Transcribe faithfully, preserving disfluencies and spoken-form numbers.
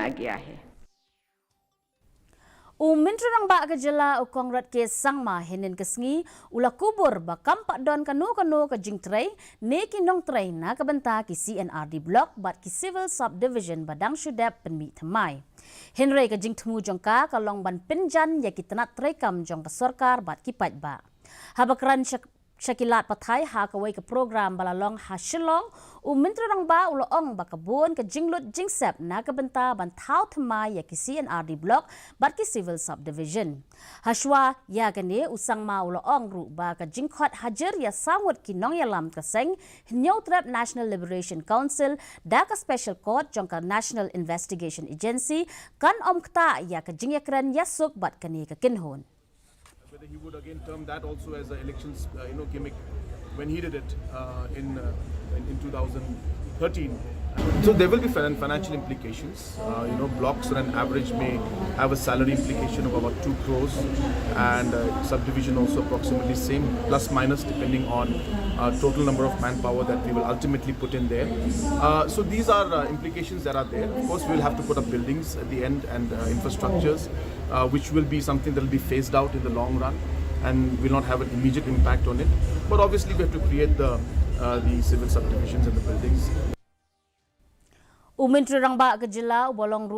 गया है। U Myntri Rangbah ka jylla u Conrad K Sangma hynnin ka sngi u la kubur ba kam pat don kano kano ka jingtrei ne ki nongtrei na ka bynta ki C and R D block bad ki civil subdivision ba dang shu dep pynmih thymmai. Hynrei ka jingthmu jong ka ka long ban pynjan ïa ki tnat treikam jong ka sorkar bad ki paidbah. Haba kren sha, sha ki lad pathai ha kawei ka program ba la long ha Shillong, u Myntri Rangbah u la ong ba ka bun ka jinglut jingsep na ka bynta ban thaw thymmai ïa ki C and R D block bad ki civil subdivision. Hashwa ïa kane u Sangma u la ong ruh ba ka jingkhot hajir ïa saw ngut ki nongïalam ka seng Hynñiewtrep National Liberation Council da ka Special Court jong ka National Investigation Agency kan ym ktah ïa ka jingïakren ïasuk bad kane ka kynhun. Whether he would again term that also as an election, uh, you know, gimmick when he did it uh, in, uh, in in two thousand thirteen. So there will be finan- financial implications. Uh, you know, blocks on an average may have a salary implication of about two crores, and uh, subdivision also approximately same, plus minus depending on uh, total number of manpower that we will ultimately put in there. Uh, so these are uh, implications that are there. Of course, we'll have to put up buildings at the end and uh, infrastructures, uh, which will be something that will be phased out in the long run and will not have an immediate impact on it. But obviously, we have to create the uh, the civil subdivisions and the buildings. U Myntri Rangbah ka jylla u ba long